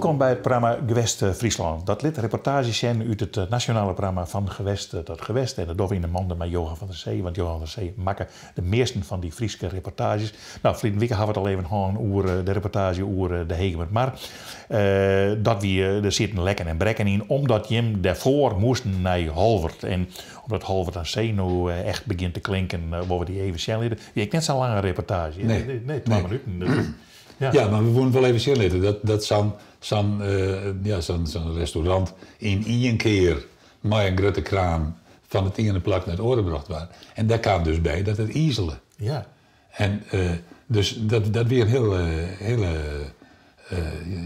Wolkom by it programma Gewest Fryslân. Dat lit reportaazjes sjen út it nasjonale programma Fan Gewest tot Gewest. En dat dogge we yn 'e mande mei Johan van der Zee, want Johan van der Zee makke de measten fan dy Fryske reportaazjes. No, ferline wike hawwe we it al even hân oer de reportaazje oer de Hegemermar. Dat wie, der sieten lekken en brekken yn, omdat jim dêrfoar moasten nei Holwert. En omdat Holwert aan Zee no echt begjint te klinken, wolle we dy even sjen litte. Wie ek net sa'n lange reportaazje. Nee. Nee, twa minuten. Ja. Ja, mar we woene wol even sjen litte dat, dat sa'n sa'n ja, sa'n sa'n restaurant yn ien kear mei in grutte kraan fan it iene plak nei it oare brocht waard. En dêr kaam dus by dat it izele. Ja. En dus dat, dat wie in hiele, hiele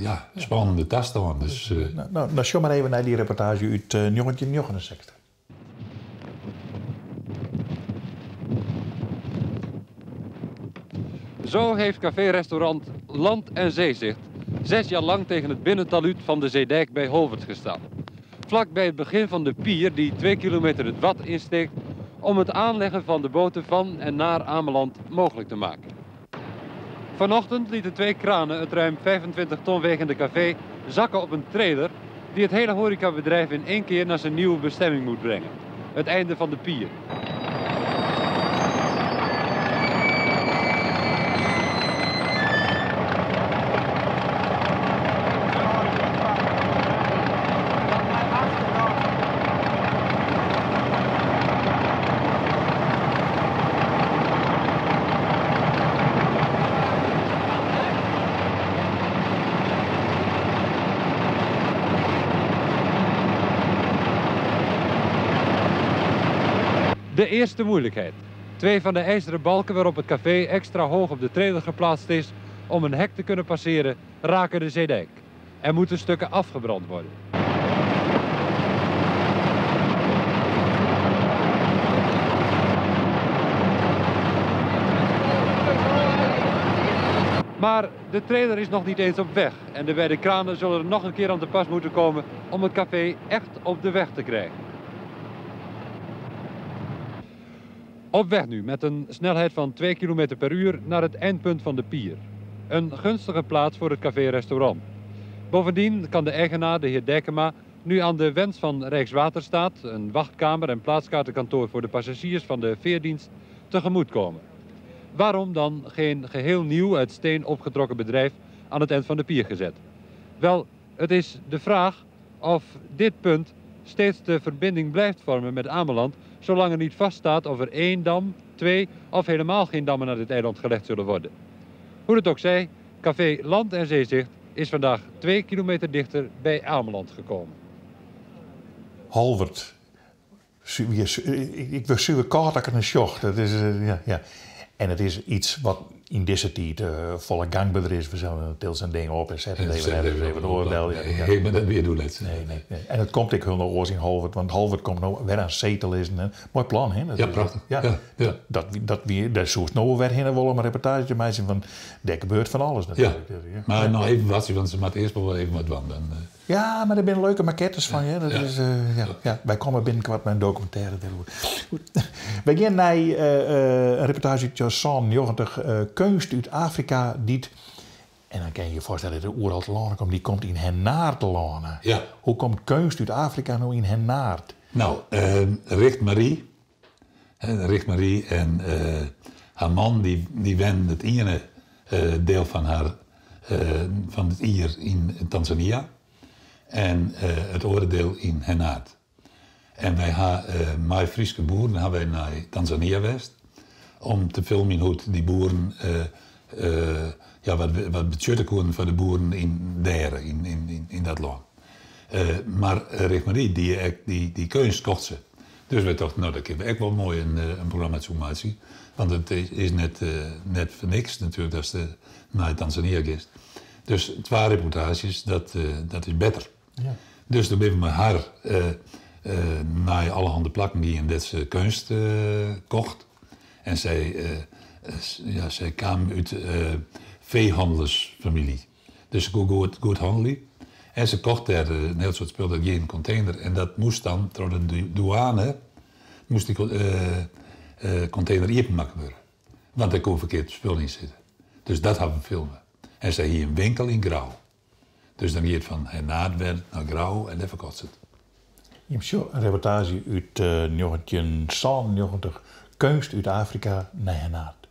ja, spannende tastân. Dus, No, no, no sjoch mar even nei dy reportaazje út 1969. Zo heeft café-restaurant Land en Zeezicht 6 jaar lang tegen het binnentalud van de Zeedijk bij Holwert gestaan. Vlak bij het begin van de pier die 2 kilometer het Wad insteekt om het aanleggen van de boten van en naar Ameland mogelijk te maken. Vanochtend lieten 2 kranen het ruim 25 ton wegende café zakken op een trailer die het hele horecabedrijf in één keer naar zijn nieuwe bestemming moet brengen. Het einde van de pier. De eerste moeilijkheid. 2 van de ijzeren balken waarop het café extra hoog op de trailer geplaatst is om een hek te kunnen passeren, raken de zeedijk. Er moeten stukken afgebrand worden. Maar de trailer is nog niet eens op weg en de beide kranen zullen er nog een keer aan te pas moeten komen om het café echt op de weg te krijgen. Op weg nu met een snelheid van 2 kilometer per uur naar het eindpunt van de pier. Een gunstige plaats voor het café-restaurant. Bovendien kan de eigenaar, de heer Dijkema, nu aan de wens van Rijkswaterstaat, een wachtkamer en plaatskaartenkantoor voor de passagiers van de veerdienst, tegemoetkomen. Waarom dan geen geheel nieuw uit steen opgetrokken bedrijf aan het eind van de pier gezet? Wel, het is de vraag of dit punt steeds de verbinding blijft vormen met Ameland, zolang er niet vaststaat of er 1 dam, 2 of helemaal geen dammen naar dit eiland gelegd zullen worden. Hoe het ook zij, café Land en Zeezicht is vandaag 2 kilometer dichter bij Ameland gekomen. Holwert. Ik wurd suver kâld dat ik er nei sjoch. Dat is, ja, ja. En it is yts wat yn dizze tiid folle gangberder is. We sette til sa'n ding op en sette it even ergens even oar del. Ja, ja. Nee, mar dat wie doe net. Nee, nee, nee. En it komt ek hielendal oars yn Holwert, want Holwert komt no wer aan see te lizzen. Hè. Moai plan, hè? Dat Ja, is, prachtich. ja. Ja, ja. Dat, dat wie, dêr soest no wol wer hinne wolle om in reportaazje te meitsjen, want dêr gebeurt fan alles Ja. natuerlik. Dus, ja. Mar noch even wachtsje, want se moatte earst wol even wat dwaan. Dan. Ja, mar der binne leuke makettes fan, hè. Dat Ja. is, ja, ja. Wy komme binnenkoart mei in dokumintêre dêroer. Goed. Wy gean nei in reportaazje út 97, keunst út Afrika, dy't, en dan kin je je foarstelle dat er oeral telâne komt, dy komt yn Hennaard telâne. Ja. Hoe komt keunst út Afrika no yn Hennaard? No, Richt Marie, hè, Richt Marie en har man dy wennen it iene deel fan har, fan it jier yn Tanzania en it oare deel yn Hennaard. En wy ha mei Fryske boeren ha wy nei Tanzania west om te filmjen hoe't dy boeren, ja, wat, wat betsjutte koenen foar de boeren yn dêr, yn dat lân. Mar Richt Marie die ek dy keunst kocht se. Dus wy tochten, no, dêr kinne we ek wol moai in programma tsjoen meitsje. Want it is net foar niks natuerlik datst nei Tanzania giest. Dus 2 reportaazjes, dat is better. Ja. Dus dan binne we mei har nei allerhande plakken gien dêr't se keunst kocht. En sy kaam út feehannelersfamylje. Dus se koe goed hannelje. En se kocht dêr in hiel soad spul, dat gie yn in kontener. En dat moast dan troch de douane, moast dy kontener iepenmakke wurde. Want dêr koe ferkeard spul yn sitte. Dus dat hawwe we filme. En sy hie in winkel yn Grou. Dus dan giet it fan Hennaard wer nei Grou en dêr ferkocht se it. Jim sjogge in reportaazje út 1997, Keunst út Afrika nei Hennaard.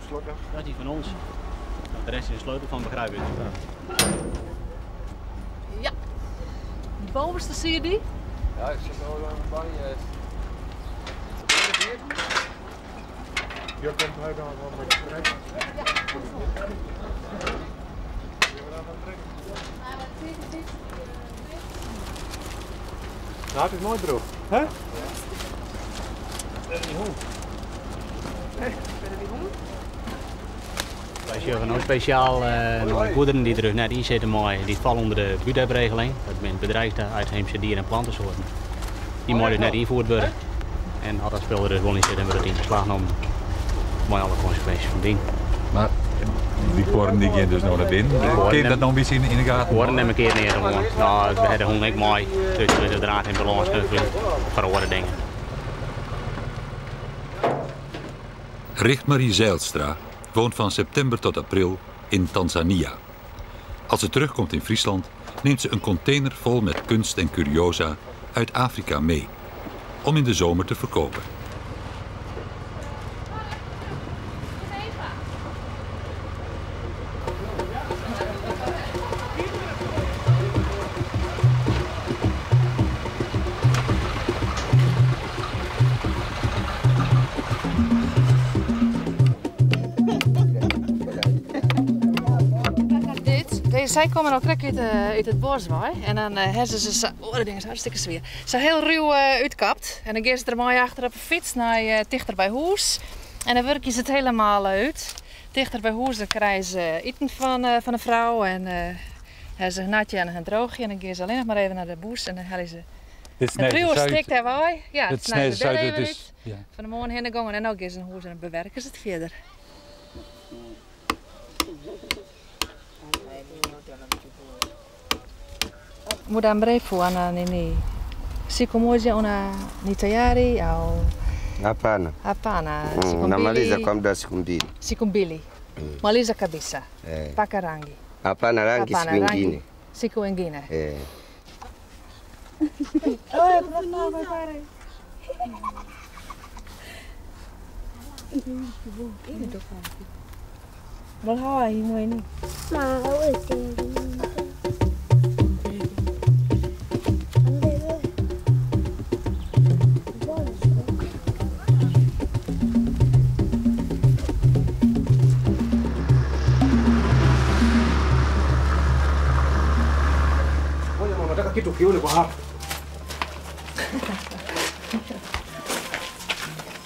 Dat is die van ons. De rest is de sleutel van, begrijp ik. Ja. De bovenste zie je die? Ja, ik zit al bij. Je komt hij dan wel met je trek? Nou, het is mooi droog. Hè? Wij sjogge no spesjaal nei goederen dy't der dus net yn sitte mei, dy't falle ûnder de BUDEP-regeling. Dat binne bedreigde uitheemse dier- en plantensoorten. Dy meie dus net ynfierd wurde. En as dat spul der dus wol yn sit, dan wurdt it yn beslach nommen. Mei alle konsekwinsjes fan dien. Mar dy kuorren dy gean dus no nei binnen. Kin je dat no in bytsje yn de gaten Kuorren nimme kear neat oan. No, we ha de hûn ek mei, dus we draad in balâns snuffelje foar oare dingen. Richtmarie Zijlstra woont van september tot april in Tanzania. Als ze terugkomt in Friesland, neemt ze een container vol met kunst en curiosa uit Afrika mee, om in de zomer te verkopen. Dit, deze, zij komen al krekt uit het bos wei. En dan hebben ze ze, oh, dat ding is hartstikke swier. Sa hiel ruw útkapt. En dan gean se der mei achter op de fyts nei tichter by hûs. En dan wurkje se it hielendal út. Tichter by hûs, dan krije se iten fan de frou. En ha se in natje en in droogje. En dan gean se allinnich mar even nei de bûs en dan helje se Dit it snije ruwe ze stik uit. dêr wei. Ja, Dit dat snije snije se ze dêr uit, even dit is, út. ja. Fan de moarn hinne gongen en no gean se nei hûs en dan bewerke se it fierder. Muda mrefu ana nini? Siku moja una ni tayari au Hapana. hapana? Siku Unamaliza mbili. kwa muda wa siku mbili. Siku mbili. Maliza kabisa. Eh. Paka rangi. Hapana rangi Hapana, siku rangi. ingine. Siku ingine. Eh. Nataka kitu kione kwa hapa.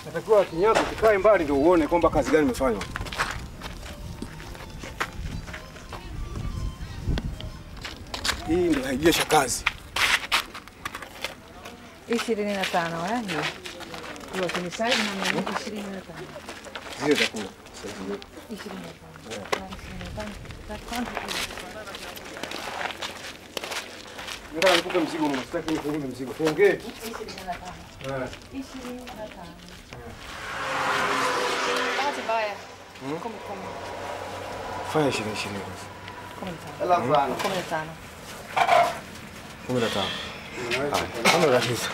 Natakiwa kinyago kikae mbali ndio uone kwamba kazi gani imefanywa. Hii ndio haijesha kazi. 25, hè? Hier. Yote ni size na ni 25. Zile takuwa. 25. Nataka nikupe mzigo mama, sitaki nifunge mzigo. Tuongee tu. 25. Bahati mbaya. Kumi kumi. Fanya 20 20 basi. 15. 15. 15. Haya, hamna tatizo.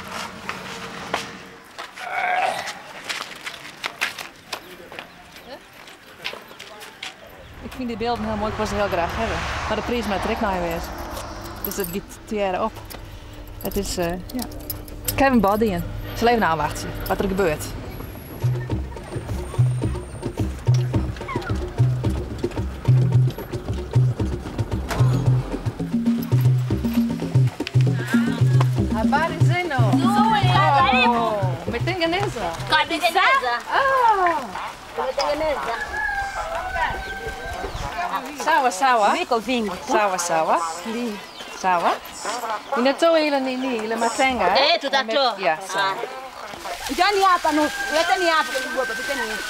Ik vind die beelden heel mooi, ik wil ze heel graag hebben. Maar de prijs moet er ook nog weer. Dus het gaat te op. Het is, ja. Ik heb een body in. Ik zal even aanwachten wat er gebeurt. Habari zenu. Oh, umetengeneza? Kabisa. Ah. Tumetengeneza. Sawa sawa. Viko vingi. Sawa sawa. Sawa. Inatoa ile nini, ile matenga eh? Eh, tutatoa. Ja, sawa. Njoni hapa nusu. Leteni hapa kidogo hapa, piteni hivi.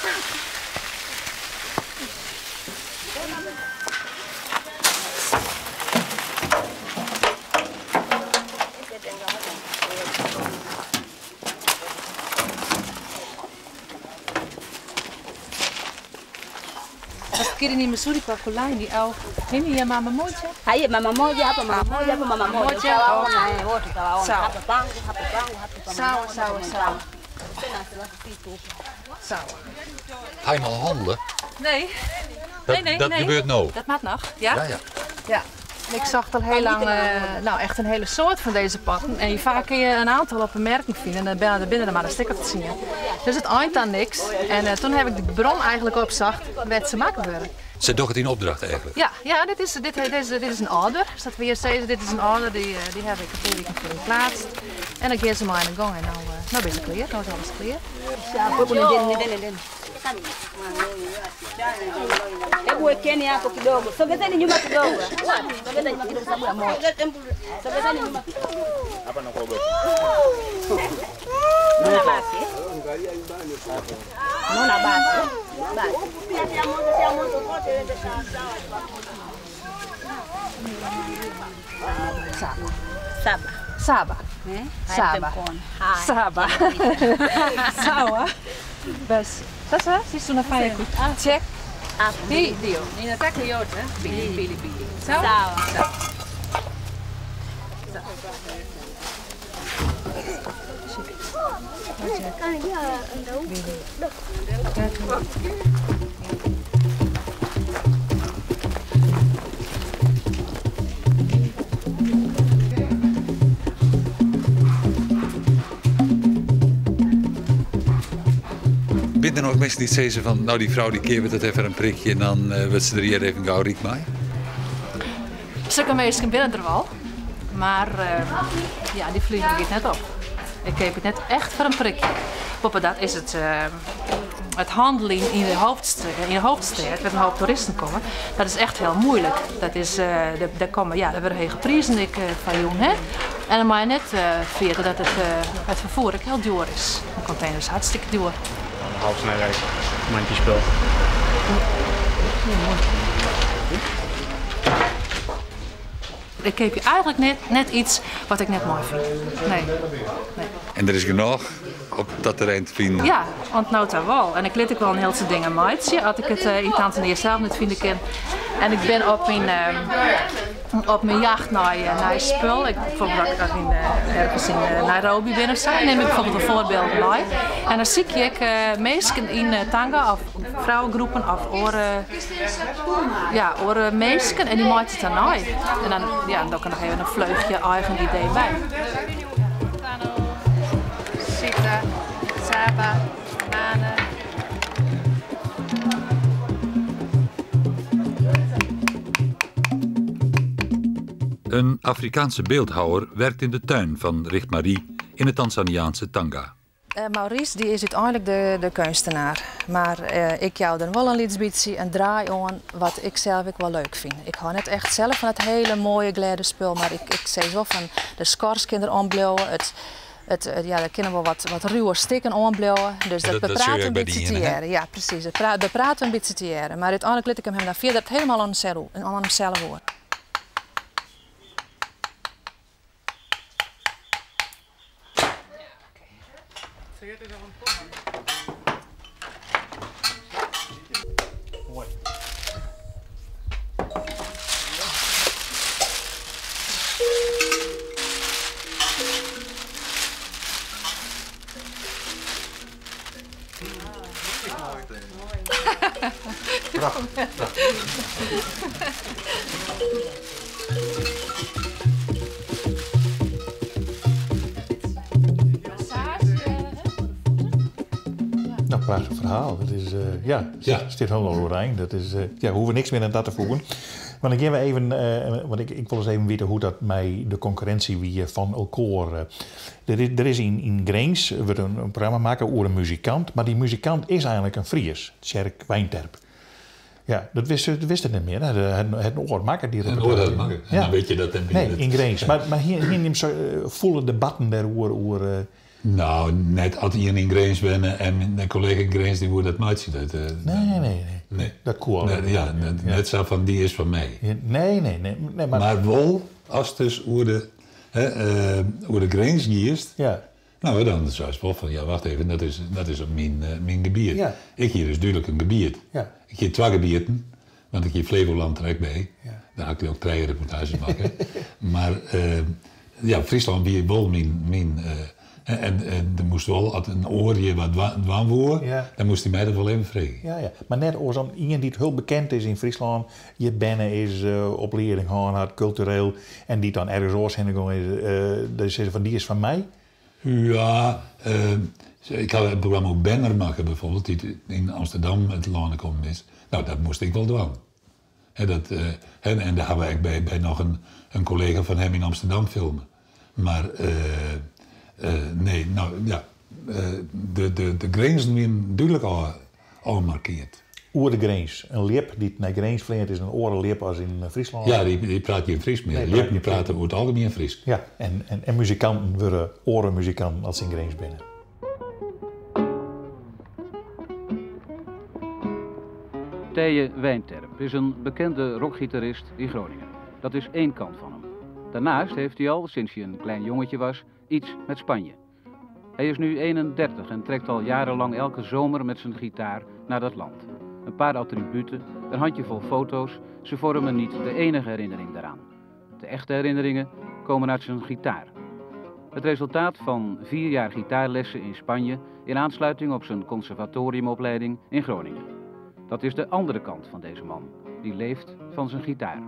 Nafikiri ni mzuri kwa kulaini au nini ya mama moja? Haiye mama moja hapa, mama moja hapa, mama moja. Moja, Utawaona eh, wote utawaona. Sawa. Hapa pangu, hapa pangu, hapa pa mama Sawa, moja, sawa, hapa sawa. mwenzangu. Tena wasiwasi huko. Sawa. Ga je al handelen? Nee. Dat, Nee, nee, dat nee. gebeurt nou. Dat maakt nog. Ja? Ja, ja. Ja. Ik zag al heel lang, nou echt een hele soort van deze patten. En vaak kun je een aantal op een merken vinden en dan ben je er binnen maar een stuk of te zien. Dus het eind aan niks. En toen heb ik de bron eigenlijk opzacht met ze maken worden. Ze doet het in opdracht eigenlijk. Ja, ja, dit is, dit, dit, dit is een order. Dus dat we hier zeggen, dit is een order, die heb ik een paar weken voor geplaatst. En dan gaan ze maar in de gang en nou ben ze klaar, nou is alles klaar. Hebu nendeni, nendeni, nendeni. Hebu wekeni hapo kidogo. Sogezeni nyuma kidogo. Wapi? Sogezeni nyuma kidogo sababu ya moto. Sogezeni nyuma kidogo. Hapa nakuogopa. Naona basi. Naona basi. Basi. Saba. Saba. Saba. Eh? Saba. Haya. Saba. Sawa. Bas. Sasa, sisi tunafanya check. Hapo. Hii ndio. Ninataka yote. Pili, pili, pili. Sawa? Sawa. Binnen er ook mensen die zeggen van, nou die vrouw die keert het even een prikje en dan wordt ze er hier even gauw riek mee? Zulke mensen binnen er wel, maar ja, die vliegen er net op. Ik heb het net echt voor een prikje. Poppen, dat is het handelen in de hoofdstad, in de hoofdstad, met een hoop toeristen komen. Dat is echt heel moeilijk. Dat is, daar komen, ja, daar worden hoge prijzen ik, van jong, hè? En dan maar net vieren dat het vervoer ook heel duur is. Een container is hartstikke duur. Half snelheid, mandje spul. Ik heb je eigenlijk net iets wat ik net mooi vind. Nee. Nee. En er is genoeg op dat terrein te vinden? Ja, want nou daar wel. En ik liet ik wel een heel soort dingen maatje, als ik het in Tanzania zelf niet vinden kan. En ik ben op mijn jacht naar spul. Ik, bijvoorbeeld als ik ergens in Nairobi ben of zo, neem ik bijvoorbeeld een voorbeeld mee. En dan zie ik mensen in Tanga of vrouwengroepen of oren, ja, oren mensen en die maakt het dan nooit. En dan, ja, dan kan ik nog even een vleugje eigen idee bij. Sita, Saba, Mane. Een Afrikaanse beeldhouwer werkt in de tuin van Richt Marie in het Tanzaniaanse Tanga. Maurice die is uiteindelijk de kunstenaar. Maar ik jou dan wel een liedje en draai aan wat ik zelf ook wel leuk vind. Ik hou net echt zelf van het hele mooie gladde spul, maar ik zeg wel van de schors kan er aanblijven. Ja, er kunnen wel wat ruwe stikken aanblijven. Dus Ja, dat dat bepraat zul je een bij beetje die te ene, hè? jaren. Ja, precies. Dat bepraat een beetje te jaren. Maar uiteindelijk liet ik hem dan verder dat het helemaal aan hemzelf, aan hemzelf hoor. Nou, prachtig verhaal. Dat is, ja, Ja. zit helemaal overeind. Dat is, ja, we hoeven niks meer aan dat te voegen. Maar dan gaan we even, want ik wil eens even weten hoe dat mij de concurrentie wie van elkaar. Er is in Grins, we willen een programma maken over een muzikant, maar die muzikant is eigenlijk een Fries, Tjerk Wijnterp. Ja, dat wist het niet meer. Hè. Het oor maken die Het reportage. oor dat maken. En Ja. dan weet je dat en Nee, dat. in Grins. Maar hier neemt zo volle debatten daarover. Oer. Nou, net als iemand in Grins ben en mijn collega in Grins die wordt dat maatje. Dat, Nee, nee, nee. Nee. Dat koel. Nee, ja, net zo van die is van mij. Ja, nee, nee, nee, nee, maar Maar wel, als het dus oer de, hè oer de grens giest, Ja. nou, dan zou het wel van, ja, wacht even, dat is op mijn gebied. Ja. Ik hier dus duidelijk een gebied. Ja. Ik hier twee gebieden, Want ik hie Flevoland der ek by. Dêr ha ik leau ik trije reportaazjes makke. Mar ja, Fryslân wie wol myn en der moast wol, as in oar hjir wat dwaan woe, dan moast hy my dat wol even freegje. Ja, ja. Mar net oars dan ien dy't hiel bekend is yn Fryslân, hjir berne is, oplieding hân hat, kultureel, en dy't dan ergens oars hinne gong is, dat je sizze fan dy is fan my? Ja, ik ha in programma oer Benner makke bijvoorbeeld, dy't yn Amsterdam telâne kommen is. No, dat moast ik wol dwaan. dat, en dêr ha we ek by noch in kollega fan him yn Amsterdam filme. Mar nee, no ja, de grinzen wienen dúdlik ôfmarkeard. Oer de grins. In ljip dy't nei Grins fleant is in oare ljip as yn Fryslân. Ja, dy praat gjin Frysk mear. Ljippen prate oer it algemien Frysk. Ja, en muzikanten wurde oare muzikanten as se yn Grins binne. Teije Weinterp is een bekende rockgitarist in Groningen. Dat is één kant van hem. Daarnaast heeft hij al, sinds hij een klein jongetje was, iets met Spanje. Hij is nu 31 en trekt al jarenlang elke zomer met zijn gitaar naar dat land. Een paar attributen, een handjevol foto's, ze vormen niet de enige herinnering daaraan. De echte herinneringen komen uit zijn gitaar. Het resultaat van 4 jaar gitaarlessen in Spanje in aansluiting op zijn conservatoriumopleiding in Groningen. Dat is de andere kant van deze man, die leeft van zijn gitaar.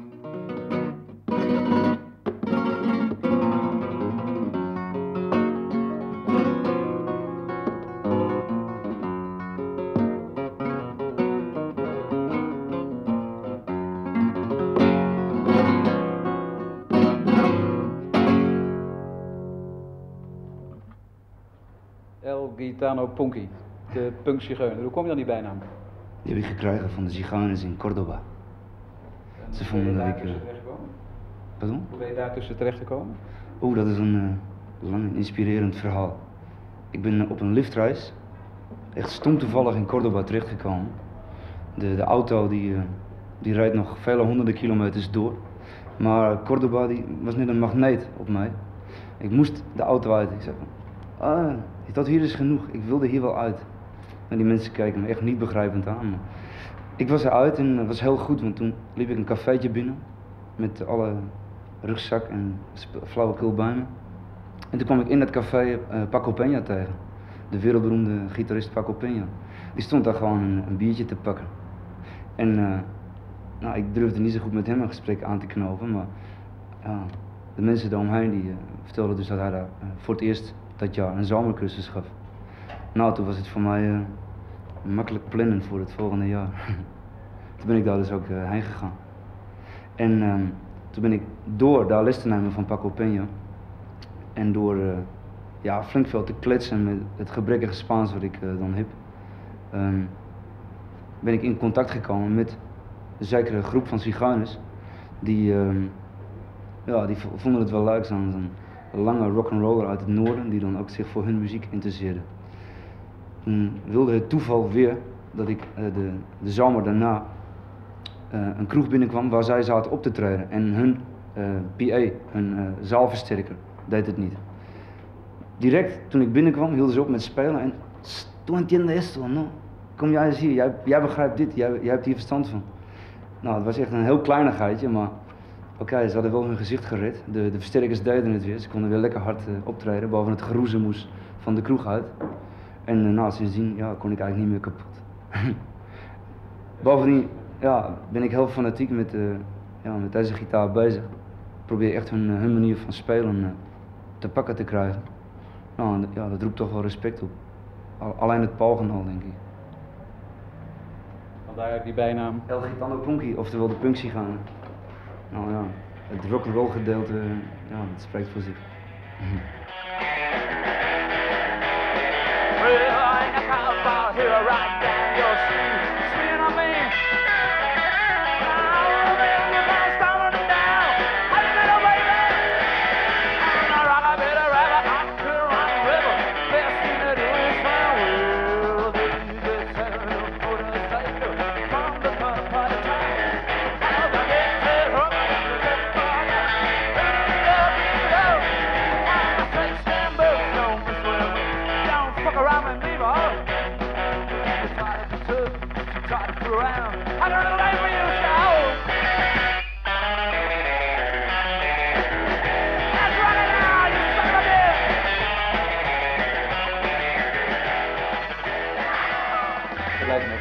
El Gitano Punky, de punkzigeuner. Hoe kom je aan die bijnaam? Die heb ik gekregen van de zigeuners in Cordoba. En Ze hoe vonden ben je dat daar ik, tussen terechtgekomen? Pardon? Hoe ben je daar tussen terechtgekomen? Oeh, dat is een lang en inspirerend verhaal. Ik ben op een liftreis echt stom toevallig in Cordoba terechtgekomen. De auto die rijdt nog vele honderden kilometers door. Maar Cordoba die was net een magneet op mij. Ik moest de auto uit. Ik zei van, dat hier is genoeg. Ik wilde hier wel uit. En die mensen kijken me echt niet begrijpend aan. Maar ik was eruit en dat was heel goed, want toen liep ik een cafeetje binnen met alle rugzak en flauwekul bij me. En toen kwam ik in dat café Paco Peña tegen. De wereldberoemde gitarist Paco Peña. Die stond daar gewoon een biertje te pakken. En ik durfde niet zo goed met hem een gesprek aan te knopen, maar ja, de mensen daaromheen die vertelden dus dat hij daar voor het eerst dat jaar een zomercursus gaf. Toen was het voor mij makkelijk plannen voor het volgende jaar. Toen ben ik daar dus ook heen gegaan. En toen ben ik door daar les te nemen van Paco Peña en door flink veel te kletsen met het gebrekkige Spaans wat ik dan heb, ben ik in contact gekomen met een zekere groep van zigeuners die vonden het wel leuk, zo'n lange rock'n'roller uit het noorden die dan ook zich voor hun muziek interesseerde. Toen wilde het toeval weer dat ik de zomer daarna een kroeg binnenkwam waar zij zaten op te treden en hun PA, hun zaalversterker, deed het niet. Direct toen ik binnenkwam hielden ze op met spelen en Sst, tú entiendes esto, no? Kom jij eens hier, jij begrijpt dit, jij hebt hier verstand van. Het was echt een heel kleinigheidje, maar oké, ze hadden wel hun gezicht gered. De versterkers deden het weer, ze konden weer lekker hard optreden, boven het geroezemoes van de kroeg uit. En sindsdien, kon ik eigenlijk niet meer kapot. Bovendien, ben ik heel fanatiek met deze gitaar bezig. Ik probeer echt hun manier van spelen te pakken te krijgen. Dat roept toch wel respect op. Alleen het pogen al, denk ik. Vandaar die bijnaam. El Gitano Punky, oftewel de punkzigeuner. Het rock'n'roll gedeelte, dat spreekt voor zich.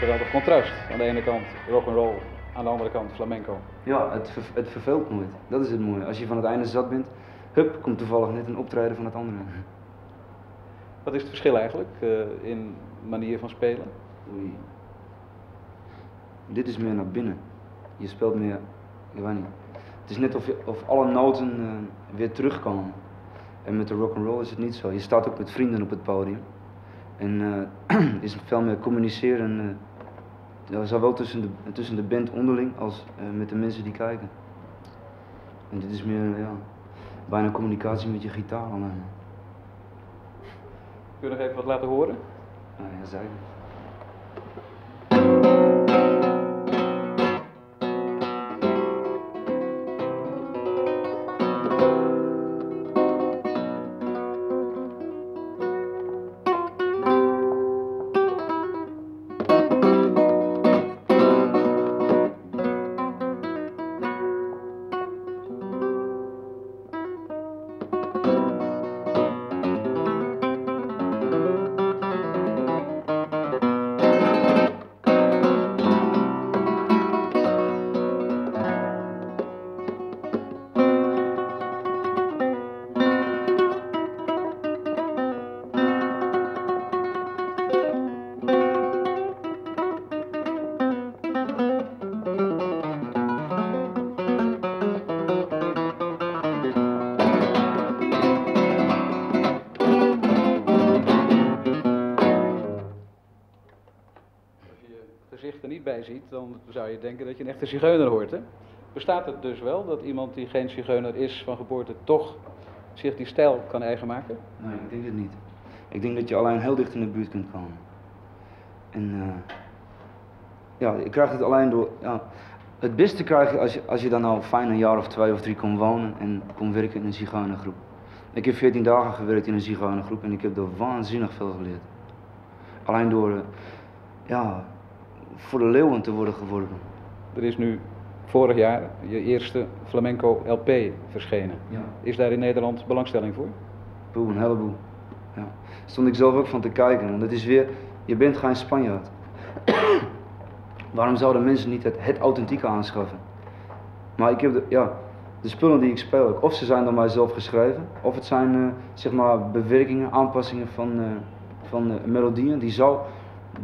Geweldig contrast. Aan de ene kant rock'n'roll, aan de andere kant flamenco. Ja, het, het verveelt nooit. Dat is het mooie. Als je van het ene zat bent, hup, komt toevallig net een optreden van het andere. Wat is het verschil eigenlijk in manier van spelen? Oei. Dit is meer naar binnen. Je speelt meer, ik weet niet. Het is net of, of alle noten weer terugkomen. En met de rock'n'roll is het niet zo. Je staat ook met vrienden op het podium. En is veel meer communiceren, zowel tussen de band onderling als met de mensen die kijken. En dit is meer, ja, bijna communicatie met je gitaar alleen. Kun je nog even wat laten horen? Ja, zeker. Ziet, dan zou je denken dat je een echte zigeuner hoort. Hè? Bestaat het dus wel dat iemand die geen zigeuner is van geboorte toch zich die stijl kan eigen maken? Nee, ik denk het niet. Ik denk dat je alleen heel dicht in de buurt kunt komen. En ja, je krijgt het alleen door... Ja, het beste krijg je als je dan al fijn een jaar of 2 of 3 kon wonen en kon werken in een zigeunergroep. Ik heb 14 dagen gewerkt in een zigeunergroep en ik heb daar waanzinnig veel geleerd. Alleen door, ja, voor de leeuwen te worden geworpen. Er is nu vorig jaar je eerste flamenco LP verschenen. Ja. Is daar in Nederland belangstelling voor? Boe, een heleboel. Ja. Stond ik zelf ook van te kijken, want het is weer, je bent geen Spanjaard. Waarom zouden mensen niet het authentieke aanschaffen? Maar ik heb de spullen die ik speel ook, of ze zijn door mijzelf geschreven, of het zijn zeg maar bewerkingen, aanpassingen van melodieën die zo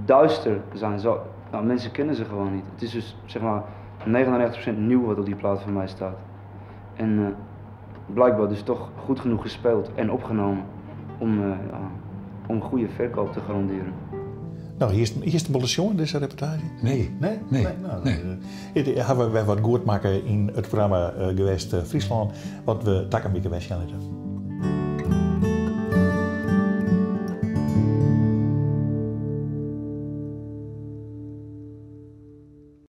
duister zijn. Zo, nou, mensen kennen ze gewoon niet. Het is dus zeg maar 99% nieuw wat op die plaat van mij staat. En blijkbaar dus toch goed genoeg gespeeld en opgenomen om goede verkoop te garanderen. Nou, hier is de bolle deze reportage? Nee. Nee? Nee. Nou, nee. Hebben we wat goed maken in het programma Gewest Friesland, wat we takken week